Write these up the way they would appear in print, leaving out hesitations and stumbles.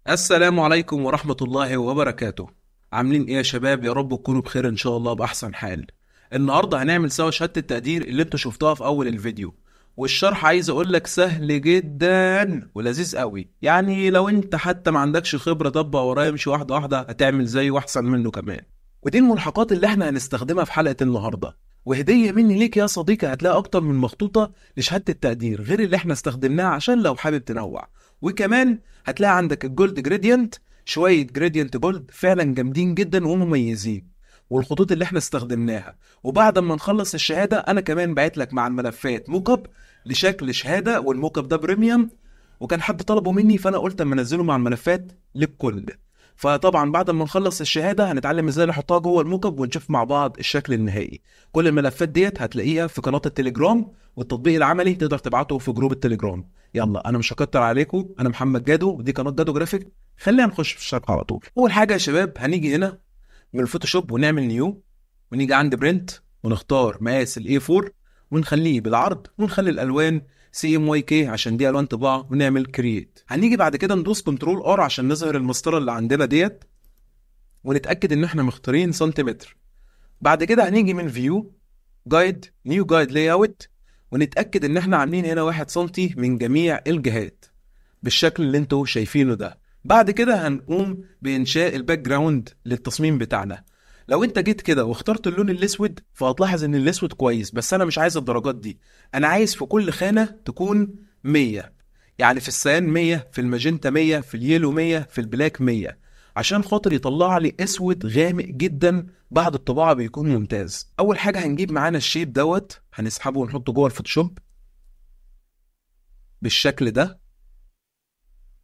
السلام عليكم ورحمة الله وبركاته. عاملين ايه يا شباب؟ يا رب تكونوا بخير ان شاء الله بأحسن حال. النهاردة هنعمل سوا شهادة التقدير اللي انتوا شفتوها في اول الفيديو، والشرح عايز اقول لك سهل جدا ولذيذ قوي. يعني لو انت حتى ما عندكش خبرة طبق ورايا، امشي واحدة واحدة هتعمل زيه واحسن منه كمان. ودي الملحقات اللي احنا هنستخدمها في حلقة النهاردة، وهدية مني ليك يا صديقي هتلاقي اكتر من مخطوطة لشهادة التقدير غير اللي احنا استخدمناها عشان لو حابب تنوع. وكمان هتلاقي عندك ال gold gradient، شوية gradient gold فعلا جامدين جدا ومميزين، والخطوط اللي احنا استخدمناها. وبعد ما نخلص الشهادة انا كمان بعت لك مع الملفات mock up لشكل شهادة، وال mock up ده premium وكان حد طلبه مني، فانا قلت اما انزله مع الملفات للكل. فطبعا بعد ما نخلص الشهادة هنتعلم ازاي نحطها جوه ال mock up ونشوف مع بعض الشكل النهائي. كل الملفات ديت هتلاقيها في قناة التليجرام، والتطبيق العملي تقدر تبعته في group التليجرام. يلا انا مش هكتر عليكم، انا محمد جادو ودي قناة جادو جرافيك. خلينا نخش في الشرح على طول. اول حاجة يا شباب هنيجي هنا من الفوتوشوب ونعمل new، ونيجي عند print ونختار مقاس ال A4 ونخليه بالعرض، ونخلي الالوان CMYK عشان دي الوان طباعه، ونعمل create. هنيجي بعد كده ندوس control R عشان نظهر المسطره اللي عندنا ديت، ونتاكد ان احنا مختارين سنتيمتر. بعد كده هنيجي من view guide new guide layout، ونتاكد ان احنا عاملين هنا 1 سنتي من جميع الجهات بالشكل اللي انتوا شايفينه ده. بعد كده هنقوم بانشاء ال background للتصميم بتاعنا. لو انت جيت كده واخترت اللون الاسود فهتلاحظ ان الاسود كويس، بس انا مش عايز الدرجات دي، انا عايز في كل خانة تكون 100، يعني في ال cyan 100، في الماجنتا 100، في ال yellow 100، في ال black 100، عشان خاطر يطلع لي اسود غامق جدا بعد الطباعة بيكون ممتاز. اول حاجة هنجيب معانا ال shape دوت، هنسحبه ونحطه جوه الفوتوشوب بالشكل ده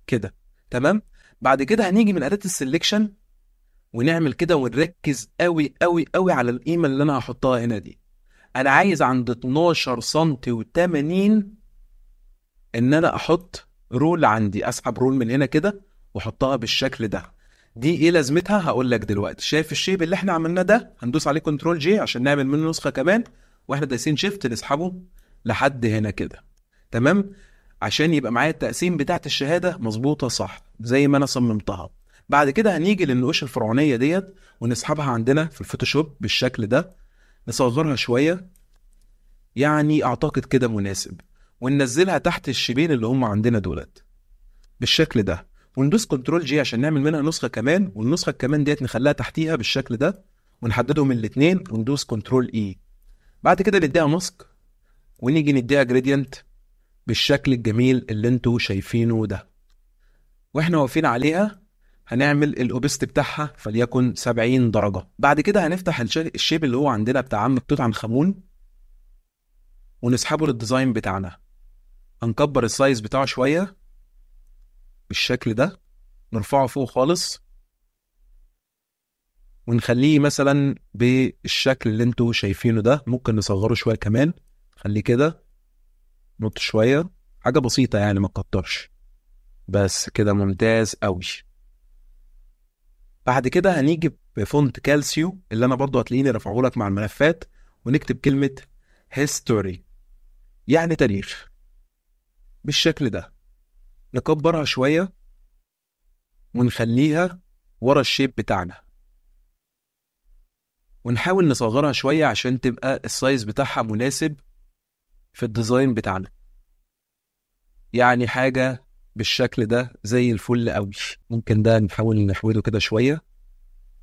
كده، تمام. بعد كده هنيجي من أداة ال selection ونعمل كده، ونركز قوي قوي قوي على القيمة اللي انا هحطها هنا دي. انا عايز عند 12 سنتي و80 ان انا احط roll عندي، اسحب roll من هنا كده واحطها بالشكل ده. دي ايه لازمتها؟ هقول لك دلوقتي. شايف ال shape اللي احنا عملناه ده؟ هندوس عليه control J عشان نعمل منه نسخة كمان، واحنا دايسين shift نسحبه لحد هنا كده، تمام، عشان يبقى معايا التقسيم بتاعت الشهادة مظبوطة صح زي ما انا صممتها. بعد كده هنيجي للنقوش الفرعونية ديت ونسحبها عندنا في الفوتوشوب بالشكل ده، نصغرها شوية يعني اعتقد كده مناسب، وننزلها تحت ال shape ين اللي هم عندنا دولت بالشكل ده، وندوس control J عشان نعمل منها نسخة كمان، والنسخة كمان ديت نخليها تحتيها بالشكل ده، ونحددهم الاتنين وندوس control E. بعد كده نديها mask ونيجي نديها gradient بالشكل الجميل اللي انتوا شايفينه ده. واحنا واقفين عليها هنعمل ال opacity بتاعها فليكن 70 درجة. بعد كده هنفتح ال shape اللي هو عندنا بتاع عم توت عنخ امون ونسحبه لل design بتاعنا. هنكبر ال size بتاعه شوية بالشكل ده، نرفعه فوق خالص ونخليه مثلا بالشكل اللي انتوا شايفينه ده. ممكن نصغره شوية كمان، خليه كده نط شوية، حاجة بسيطة يعني ما تكترش، بس كده ممتاز قوي. بعد كده هنيجي ب font كالسيو اللي انا برضو هتلاقيني رافعه لك مع الملفات، ونكتب كلمة history يعني تاريخ بالشكل ده. نكبرها شوية ونخليها ورا ال shape بتاعنا، ونحاول نصغرها شوية عشان تبقى ال size بتاعها مناسب في ال design بتاعنا، يعني حاجة بالشكل ده زي الفل قوي. ممكن ده نحاول نحوده كده شوية،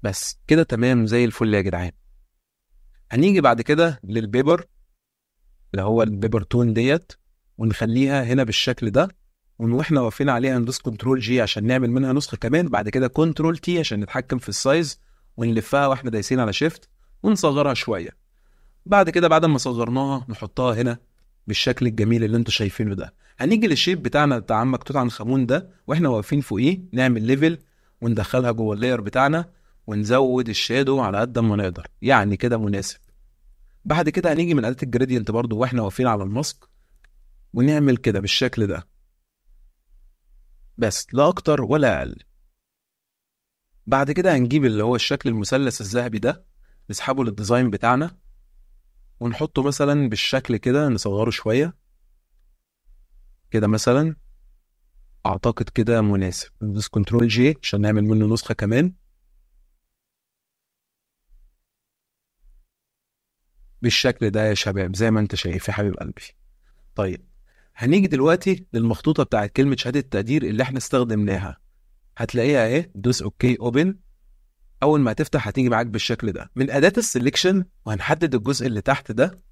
بس كده تمام زي الفل يا جدعان. هنيجي بعد كده لل paper اللي هو ال paper tone ديت، ونخليها هنا بالشكل ده، واحنا واقفين عليها ندوس control J عشان نعمل منها نسخة كمان. بعد كده control T عشان نتحكم في ال size، ونلفها واحنا دايسين على shift ونصغرها شوية. بعد كده بعد ما صغرناها نحطها هنا بالشكل الجميل اللي انتوا شايفينه ده. هنيجي لل shape بتاعنا بتاع عمك توت عنخ امون ده، واحنا واقفين فوقيه نعمل level وندخلها جوه ال layer بتاعنا، ونزود ال shadow على قد ما نقدر، يعني كده مناسب. بعد كده هنيجي من آلة ال gradient برضو واحنا واقفين على ال mask، ونعمل كده بالشكل ده، بس لا اكتر ولا اقل. بعد كده هنجيب اللي هو الشكل المثلث الذهبي ده، نسحبه لل design بتاعنا ونحطه مثلا بالشكل كده، نصغره شوية كده مثلا، اعتقد كده مناسب. ندوس control J عشان نعمل منه نسخة كمان بالشكل ده يا شباب، زي ما انت شايف يا حبيب قلبي. طيب هنيجي دلوقتي للمخطوطة بتاعت كلمة شهادة التقدير اللي احنا استخدمناها، هتلاقيها اهي. دوس okay open. اول ما هتفتح هتيجي معاك بالشكل ده. من اداة ال selection وهنحدد الجزء اللي تحت ده،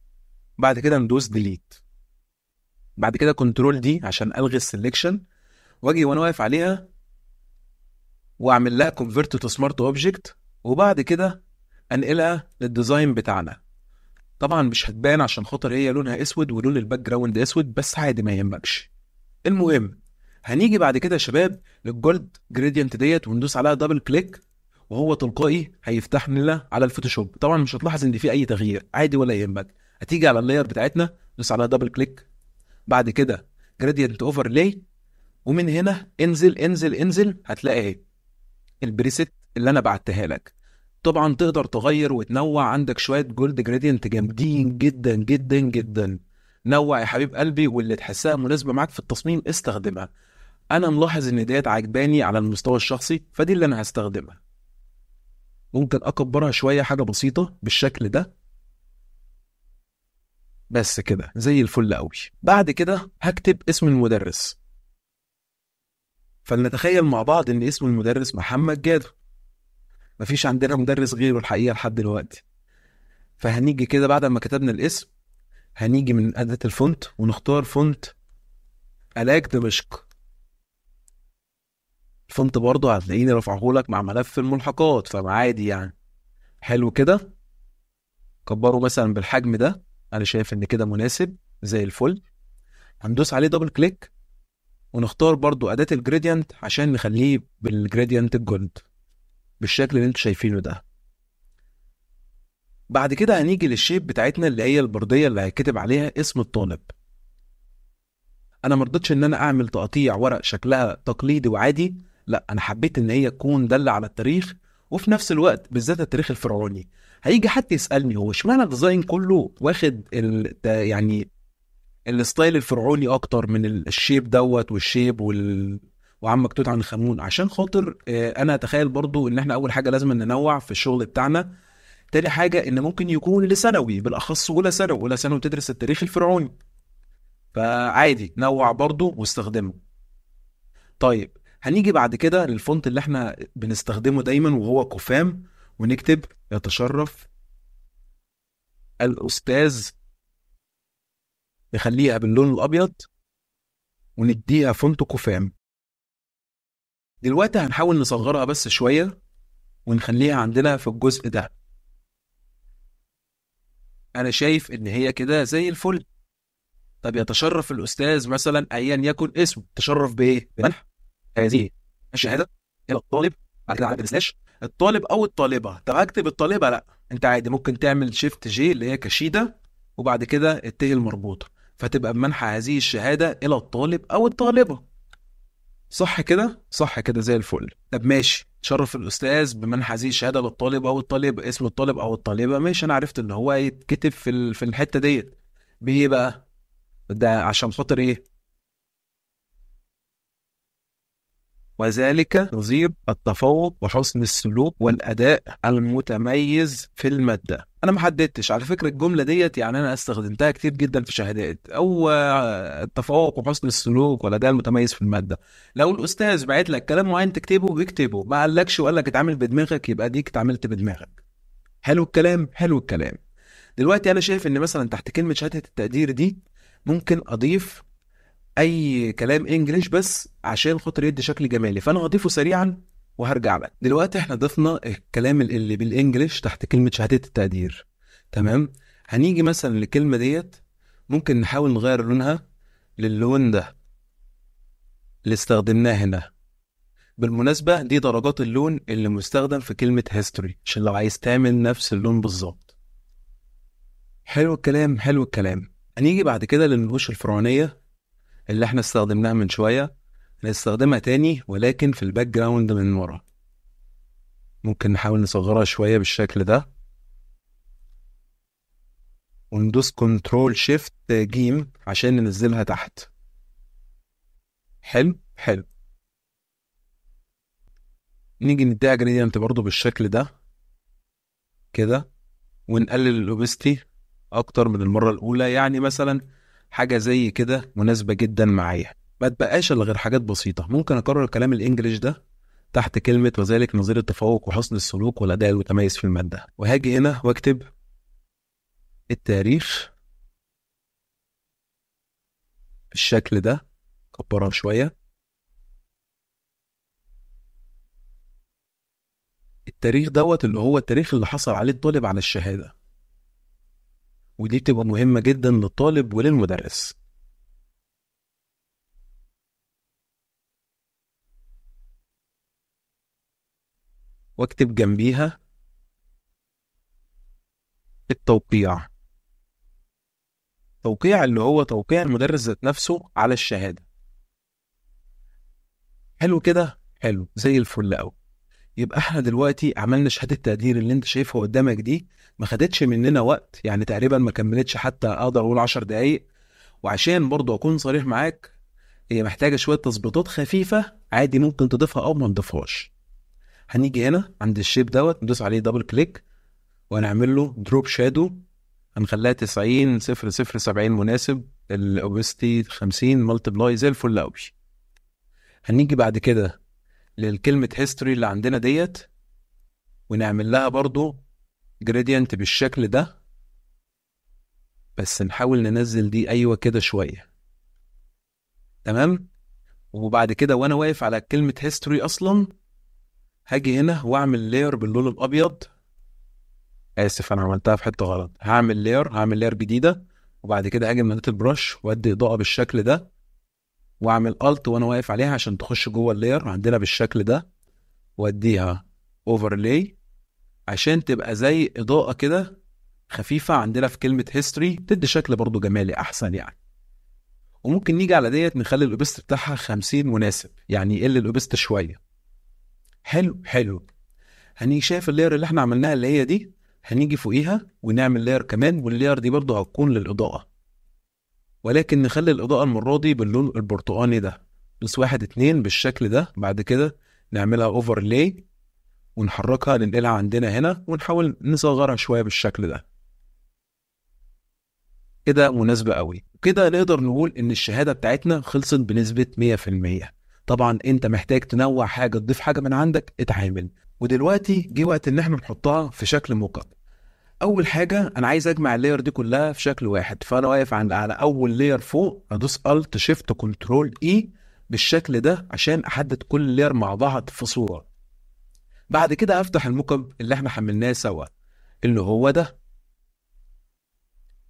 بعد كده ندوس delete، بعد كده control D عشان الغي ال selection، واجي وانا واقف عليها واعمل لها convert to smart object، وبعد كده انقلها لل design بتاعنا. طبعا مش هتبان عشان خاطر هي لونها اسود ولون ال background اسود، بس عادي ما يهمكش. المهم هنيجي بعد كده يا شباب لل gold gradient ديت وندوس عليها double click، وهو تلقائي هيفتح لنا على الفوتوشوب. طبعا مش هتلاحظ ان في اي تغيير، عادي ولا يهمك. هتيجي على ال layer بتاعتنا دوس عليها double click، بعد كده gradient overlay، ومن هنا انزل انزل انزل هتلاقي اهي ال preset اللي انا بعتها لك. طبعا تقدر تغير وتنوع، عندك شوية gold gradient جامدين جدا جدا جدا. نوع يا حبيب قلبي، واللي تحسها مناسبة معاك في التصميم استخدمها. انا ملاحظ ان ديت عجباني على المستوى الشخصي، فدي اللي انا هستخدمها. ممكن اكبرها شوية حاجة بسيطة بالشكل ده، بس كده زي الفل قوي. بعد كده هكتب اسم المدرس، فلنتخيل مع بعض ان اسم المدرس محمد جادو، مفيش عندنا مدرس غيره الحقيقة لحد دلوقتي. فهنيجي كده بعد ما كتبنا الاسم هنيجي من اداه ال font ونختار font الاك دمشق. ال font برضه هتلاقيني رافعهولك مع ملف الملحقات، فعادي يعني. حلو كده، كبره مثلا بالحجم ده، انا شايف ان كده مناسب زي الفل. هندوس عليه double click ونختار برضو اداة ال gradient عشان نخليه بال gradient ال gold بالشكل اللي انتوا شايفينه ده. بعد كده هنيجي لل shape بتاعتنا اللي هي البردية اللي هيتكتب عليها اسم الطالب. انا مرضتش ان انا اعمل تقطيع ورق شكلها تقليدي وعادي، لا انا حبيت ان هي تكون دالة على التاريخ، وفي نفس الوقت بالذات التاريخ الفرعوني. هيجي حد يسألني هو اشمعنى ال design كله واخد يعني ال style الفرعوني اكتر من ال shape دوت وال shape وعمك توت عنخ امون؟ عشان خاطر انا اتخيل برضو ان احنا اول حاجة لازم ننوع في الشغل بتاعنا، تاني حاجة ان ممكن يكون لثانوي بالاخص اولى ثانوي، اولى ثانوي تدرس التاريخ الفرعوني، فعادي نوع برضو واستخدمه. طيب هنيجي بعد كده لل font اللي احنا بنستخدمه دايما وهو كوفام، ونكتب يتشرف الاستاذ، نخليها باللون الابيض ونديها font كوفام. دلوقتي هنحاول نصغرها بس شوية ونخليها عندنا في الجزء ده. انا شايف ان هي كده زي الفل. طب يتشرف الاستاذ مثلا ايا يكن اسمه، تشرف بايه؟ بمنح هذه الشهادة الى الطالب، بعد كده على slash الطالب او الطالبة. طب هكتب الطالبة؟ لا انت عادي ممكن تعمل shift J اللي هي كشيده وبعد كده التاء المربوطه، فتبقى بمنح هذه الشهادة الى الطالب او الطالبة. صح كده؟ صح كده زي الفل. طب ماشي، تشرف الاستاذ بمنح هذه الشهادة للطالب او الطالب، اسم الطالب او الطالبة، ماشي انا عرفت ان هو يتكتب في الحتة ديت بايه بقى؟ ده عشان خاطر ايه؟ وذلك نظير التفوق وحسن السلوك والاداء المتميز في المادة. انا ما حددتش على فكرة الجملة ديت، يعني انا استخدمتها كتير جدا في شهادات، او التفوق وحسن السلوك والاداء المتميز في المادة. لو الاستاذ بعت لك كلام معين تكتبه بيكتبه، ما قالكش وقال لك اتعامل بدماغك يبقى ديك اتعاملت بدماغك. حلو الكلام؟ حلو الكلام. دلوقتي انا شايف ان مثلا تحت كلمة شهادة التقدير دي ممكن اضيف اي كلام انجليش بس عشان خاطر يدي شكل جمالي، فانا هضيفه سريعا وهرجع لك. دلوقتي احنا ضفنا الكلام اللي بالانجليش تحت كلمة شهادة التقدير، تمام. هنيجي مثلا للكلمة ديت ممكن نحاول نغير لونها للون ده اللي استخدمناه هنا. بالمناسبة دي درجات اللون اللي مستخدم في كلمة history عشان لو عايز تعمل نفس اللون بالظبط. حلو الكلام؟ حلو الكلام. هنيجي بعد كده للنقوش الفرعونية اللي احنا استخدمناها من شوية، هنستخدمها تاني ولكن في ال background من ورا. ممكن نحاول نصغرها شوية بالشكل ده وندوس control shift جيم عشان ننزلها تحت. حلو. حلو. نيجي نديها gradient برضو بالشكل ده كده، ونقلل ال opacity اكتر من المرة الاولى، يعني مثلا حاجة زي كده مناسبة جدا معايا. ما تبقاش الا غير حاجات بسيطة. ممكن اكرر كلام ال English ده تحت كلمة وذلك نظير التفوق وحسن السلوك والاداء المتميز في المادة، وهاجي هنا واكتب التاريخ بالشكل ده، كبرها شوية. التاريخ دوت اللي هو التاريخ اللي حصل عليه الطالب على الشهادة، ودي بتبقى مهمة جدا للطالب وللمدرس. واكتب جنبيها التوقيع، توقيع اللي هو توقيع المدرس ذات نفسه على الشهادة. حلو كده، حلو زي الفل قوي. يبقى احنا دلوقتي عملنا شهادة التقدير اللي انت شايفها قدامك دي، ما خدتش مننا وقت، يعني تقريبا ما كملتش حتى اقدر اقول 10 دقايق. وعشان برضو اكون صريح معاك، هي محتاجة شوية تظبيطات خفيفة، عادي ممكن تضيفها او ما تضيفهاش. هنيجي هنا عند ال shape دوت، ندوس عليه double click وهنعمل له drop shadow، هنخليها 90 0 0 70 مناسب، ال opacity 50 multiply زي الفل قوي. هنيجي بعد كده للكلمة history اللي عندنا ديت، ونعمل لها برضو gradient بالشكل ده، بس نحاول ننزل دي ايوه كده شوية. تمام. وبعد كده وانا واقف على كلمة history اصلا، هاجي هنا واعمل layer باللون الابيض. اسف انا عملتها في حتة غلط. هعمل layer، هعمل layer جديدة، وبعد كده هاجي من اداه ال brush وادي اضاءة بالشكل ده، واعمل Alt وانا واقف عليها عشان تخش جوه ال layer عندنا بالشكل ده، واديها overlay عشان تبقى زي اضاءة كده خفيفة عندنا في كلمة history، تدي شكل برضو جمالي احسن يعني. وممكن نيجي على ديت نخلي ال opacity بتاعها 50 مناسب، يعني يقل ال opacity شوية. حلو حلو. هنيجي شايف ال layer اللي احنا عملناها اللي هي دي، هنيجي فوقيها ونعمل layer كمان، وال layer دي برضو هتكون للإضاءة، ولكن نخلي الإضاءة المرة دي باللون البرتقاني ده، بس 1 2 بالشكل ده. بعد كده نعملها overlay ونحركها ننقلها عندنا هنا، ونحاول نصغرها شوية بالشكل ده كده، مناسبة قوي. كده نقدر نقول إن الشهادة بتاعتنا خلصت بنسبة 100%. طبعا انت محتاج تنوع حاجة، تضيف حاجة من عندك، اتعامل. ودلوقتي جه وقت ان احنا نحطها في شكل mockup. اول حاجة انا عايز اجمع ال layer دي كلها في شكل واحد، فانا واقف عند على اول layer فوق، ادوس Alt Shift Control E بالشكل ده عشان احدد كل layer مع بعض في صوره. بعد كده افتح ال mockup اللي احنا حملناه سوا اللي هو ده.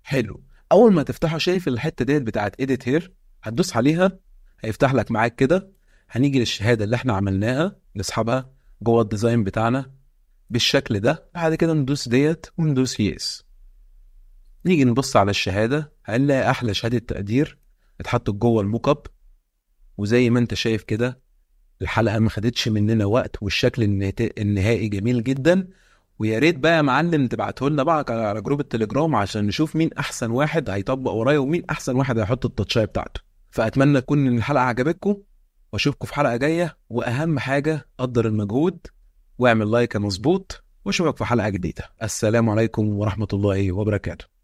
حلو. اول ما تفتحه شايف الحتة ديت بتاعت edit here، هتدوس عليها هيفتح لك معاك كده. هنيجي للشهادة اللي احنا عملناها نسحبها جوه ال design بتاعنا بالشكل ده. بعد كده ندوس ديت وندوس yes. نيجي نبص على الشهادة، هنلاقي احلى شهادة تقدير اتحطت جوه ال mockup. وزي ما انت شايف كده الحلقة ما خدتش مننا وقت، والشكل النهائي جميل جدا. ويا ريت بقى يا معلم تبعته لنا بقى على group التليجرام عشان نشوف مين احسن واحد هيطبق ورايا ومين احسن واحد هيحط التاتشايه بتاعته. فاتمنى تكون الحلقة عجبتكم، واشوفكم في حلقة جاية. واهم حاجة قدر المجهود واعمل like مظبوط، واشوفك في حلقة جديدة. السلام عليكم ورحمة الله وبركاته.